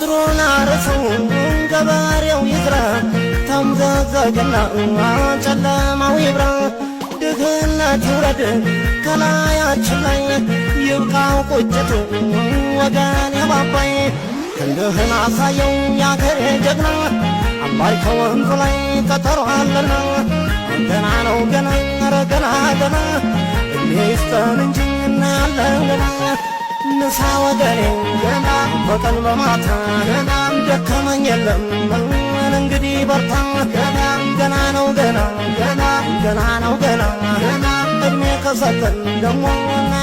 ምድሩን አርሰው ገበሬው ይዝራ፣ ተምዘግዘግና ጨለማው ይብራ፣ ድህነት ይውረድ ከላያችን ላይ፣ ይብቃው ቁጭቱ ወገን የባባይ። ክንድህን አሳየው ያገሬ ጀግና፣ አባይ ከወንዙ ላይ ቀጠሮ አለና። ገና ነው ገና፣ ኧረ ገና ገና፣ እድሜ ይስጠን እንጂ እናያለን ገና። ንሳ ወገኔ ገና በቀን በማታ ገና፣ ደከመኝ የለም እንግዲህ በርታ። ገና ገና ነው ገና፣ ገና ገና ነው ገና፣ ገና እድሜ ከሰጠን ደሞ እናያለን።